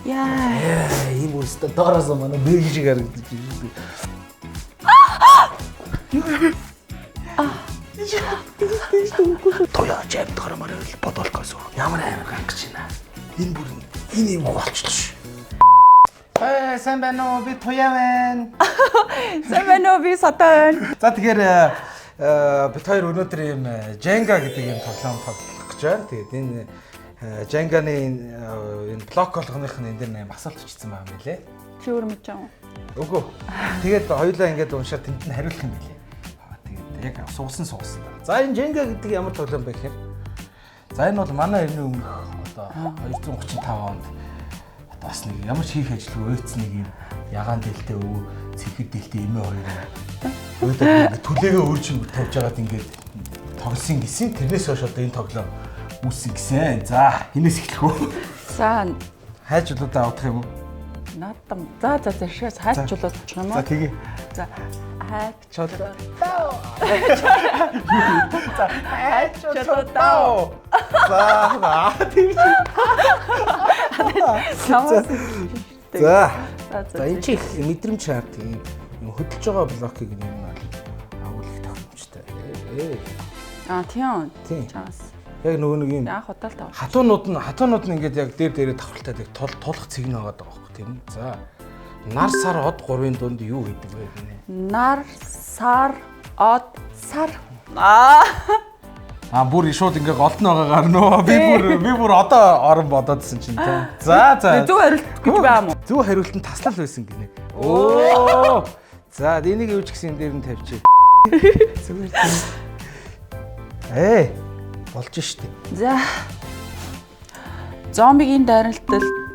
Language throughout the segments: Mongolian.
Яа. Энэ бүр өстө доороос манай бэг шиг харагдаж байна. Туяа жамд гармаар байвал бодолкоос ямар амар гангаж байна. Энэ бүр энэ юм болчихлоо ш. Э сайн байна уу? Би Туяа байна. Сайн байна уу? Би Сатай байна. За тэгэхээр бид хоёр өнөөдөр ийм Jenga гэдэг ийм тоглоом тоглох гэж байна. Тэгээд энэ Jenga-ны энэ блок болгоных нь энэ дээр нэм асуулт өчсөн байгаа юм билэ. Чи өөр мэдэж байгаа юм. Үгүй. Тэгээд хоёулаа ингээд уншаад тэнд нь хариулах юм билэ. Тэгээд яг суусан суусан. За энэ Jenga гэдэг ямар тоглоом бэ гэхээр за энэ бол манай эртний өмнөх одоо 235 онд одоо бас нэг ямар ч хийх ажилгүй өөц нэг юм ягаан дээлтэй өвөө цэнхэр дээлтэй эмээ хоёр өөдөө түлээгээ өөр чинь тавьж байгаад ингээд тоглосон гэсэн. Тэрнээс хойш одоо энэ тоглоом үүссэн гэсэн. За энэс эхлэх үү? За Хайжлуудаа авах юм уу? наадам. За за за шээс хайчулууч юм уу? За тэгээ. За хайчулуу. За хайчулуудаа. За тийм чи. За. За. За За энэ чи их мэдрэмж шаарддаг юм. Юм хөдөлж байгаа блокийг юм бол агуулах тохиромжтой. Ээ. Аа тийм. Тийм. Чаас. Яг нөгөө нэг юм Анх удаа л тав. хатуунууд нь ингээд яг дээр дээрээ давхралтай яг тул тулах цэг нь байгаа байхгүй тийм үү? За. Нар сар од гурвын дунд юу хийдэг вэ гинэ? Нар сар од сар. Аа. А бүр шууд ингээ голд нь байгаагаар нөө би бүр одоо орон бодоодсэн чинь тий. За за. Зөв хариулт гэж байгаа юм уу? Зөв хариулт нь таслал байсан гинэ. Оо. За энийг юу ч гэсэн энэ дээр нь тавьчих. Зүгээр тийм. Ээ болж штэ. За. Зомбигийн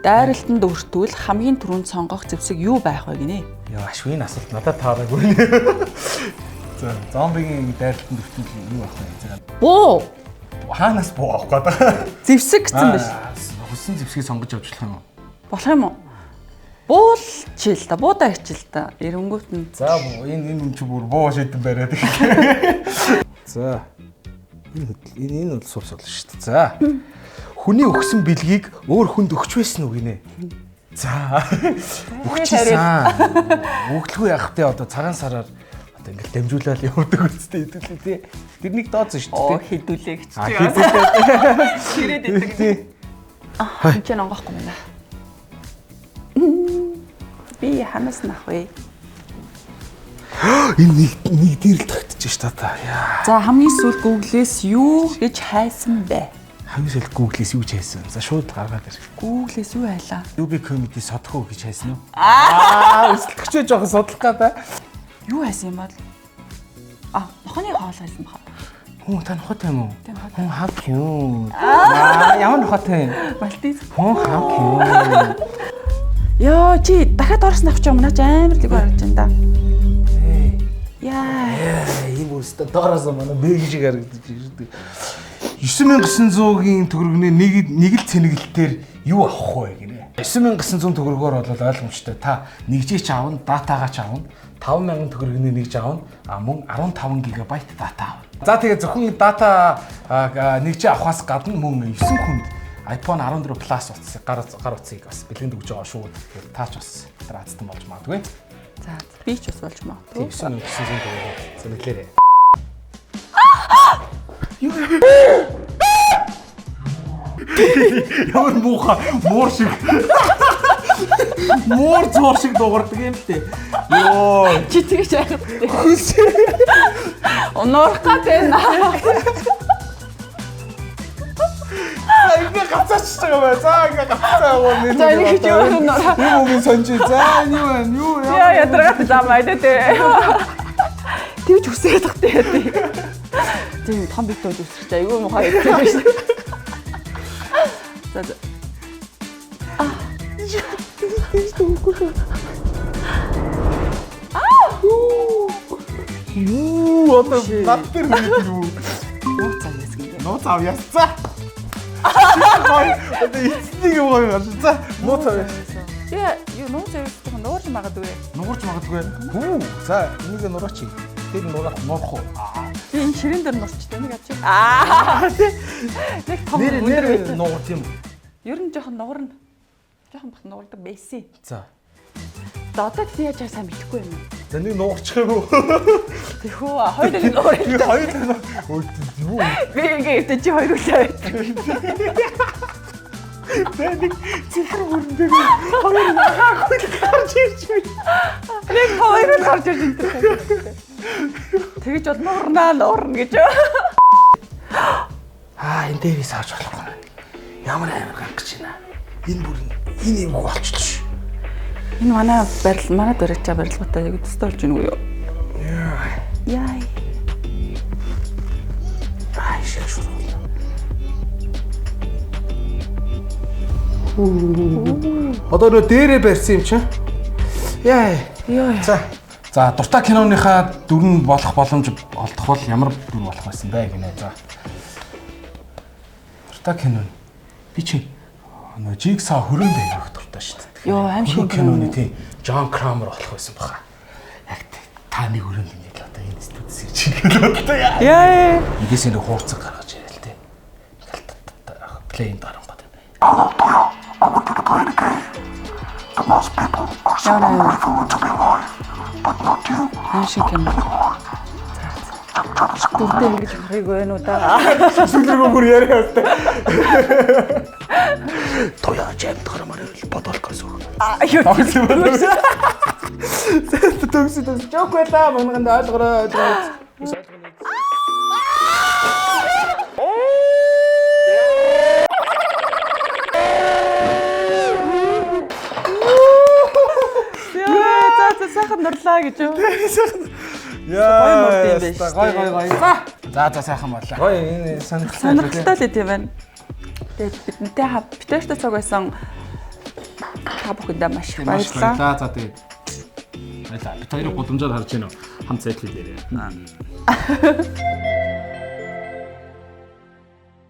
дайралтанд өртвөл хамгийн түрүүнд сонгох зэвсэг юу байх вэ гинэ? Яа ашгүй энэ асуулт надад таараагүй. За зомбигийн дайралтанд өртвөл юу авах вэ? За Буу. хаанаас буу авах гээд. Зэвсэг гэсэн биш. Хүссэн зэвсгийг сонгож авч болох юм уу? Болох юм уу? Буул чил та, буудаа хичил та. Эрэнгүүт нь За энэ энэ юм чи бүр буу шийдэн бариад их. За. Энэ хөдөл энэ энэ бол суус болно штэ. За. Хүний өгсөн бэлгийг өөр хүнд өгч байсан уу гинэ? За. Өгчээсэн. Өглөө явах те одоо цагаан сараар одоо ингээл дамжуулаад явдаг үстэй хэдүүлээ те. Тэр нэг дооц шүү оо дээ. хідүүлээ гэж А чи. хэдүүлээ. Ширээд идэг. Тий. Аа, энэ ч онгохгүй байна. Би хамаас нах вэ? Энэ нэг нэг дээр л тогтчих штэ та. Яа. За хамгийн сүүлд Google-ээс юу гэж хайсан бэ? Хамгийн сүүлд Google-ээс юу ч хайсан. За шууд гаргаад ир. Google-ээс юу хайлаа? UB comedy содох уу гэж хайсан уу? Аа, өсөлтөгчөө жоохон судлах га та. Юу хайсан юм бол? А, нохоны хоол хайсан баха. Хүн та нохотой юм уу? Тийм, нохотой. Хүн how cute. Аа, ямар нохотой юм? Мальтиз. Хүн how cute. Йоо, чи дахиад орсон авч юм наа чи амар л харагдаж байна да. Яа. Энэ бүр өстө доороос манай бэг шиг харагдаж байна. 9900-ийн төгрөгний нэг нэг л цэнэглэлтээр юу авах вэ гинэ? 9900 төгрөгөөр бол ойлгомжтой. Та нэгжээ ч авна, датагаа ч авна. 5000 төгрөгний нэгж авна, а мөн 15 ГБ дата авна. За тэгээ зөвхөн дата нэгжээ авахаас гадна мөн 9 хүнд iPhone 14 Plus утас гар гар утсыг бас бэлгэнд өгж байгаа шүү. Тэгэхээр та ч бас азтан болж магадгүй. За, би ч бас болж магадгүй. 9900 төгрөгөөр цэнэглээрэй. Ямар муухай муур шиг. Муур зуур шиг дуугардаг юм л тээ. Йоо. Чи тэгэж яагаад вэ? Унуурах гад байна. За ингээ гацаач байгаа бай. За ингээ гацаа яваа. За энэ гэж юу юм нураа. Юм юм сонж. За энэ юу вэ? Юу Яа ядаргаад зам айдаа тэ. Тэгж үсрээд тахтай яа тий. Тийм том битүүд үсэрч айгүй муухай юм биш. За за. Юу одоо над дээр хүрээд юу? Нууц авъяас гинэ. Нууц авъяас. За. Гой. Одоо эцнийг юм гоё гарч. За нууц авъяас. Тэгээ юу нууц авъяас гэх нь нуурж магадгүй. Нуурч магадгүй. Хүү. За энийг нураач. Тэр нураах нуурах уу? Би энэ ширээн дээр нурчтай нэг авчих. Аа. Нэг том Нэр өндөр нэр байт. нуур тийм үү? Ер нь жоохон нуурна. Жохон бат нуурдаг байсан. За. За одоо чи яаж сайн мэдэхгүй юм. За нэг нуурчих юм уу? Тэхүү хоёул нэг нуурах. Хоёр юу? Би ингээ өвдө чи хоёр үлээ байдаг. За нэг цэвэр бүрэн дээр хоёр нахаагүй гарч ирж байна. Нэг хоёр л гарч ирж байна. Тэгэж бол нуурнаа нуурна гэж. Аа энэ дээрээс авч болохгүй. Ямар амар гарах гэж байна. Энэ бүр энэ юм болчихлоо ш. Энэ манай барил манай дөрөчөө барилгатай яг төстэй болж байна уу юу? Яа. Аа шиг шургуулна. Одоо нөө дээрээ барьсан юм чинь. Яа. Яа. За. За дуртай киноныхаа дүр нь болох боломж олдох бол ямар дүр болох байсан бэ гинэ. За. Дуртай кино. Би чи нөө Jigsaw хөрөөнд авих дуртай шүү дээ. Йоо, аим шиг киноны тийм Джон Крамер болох байсан баха. Яг та нэг хөрөөнд ингээд л одоо энэ студис ирж байгаа бодлоо яа. Яа. Эндээс нэг хуурцаг гаргаж ирэл тээ. Ингээл плейн дарангууд. Аим шиг кино. Дүртэй ингэж харыг байна уу да. Сүлрэгөө бүр яриа бастай. Туяа жамд гармаар л бодолкоос өг. Аа юу. Төгс төгс жок байла манганд ойлгороо ойлгороо. Яа, за за сайхан нурлаа гэж юу. Яа. Гоё мөрд юм байна шүү Гой гой дээ. гой. За. За за сайхан боллоо. Гой энэ сонирхолтой. Сонирхолтой л юм байна. Тэгээд бидэнтэй хав битэртэй цаг байсан та бүхэндээ маш их Маш их баярлалаа. баярлалаа. За тэгээд баярлалаа. Бид хоёрыг гудамжаар харж байна уу? Хамт сайтлаа дээрээ.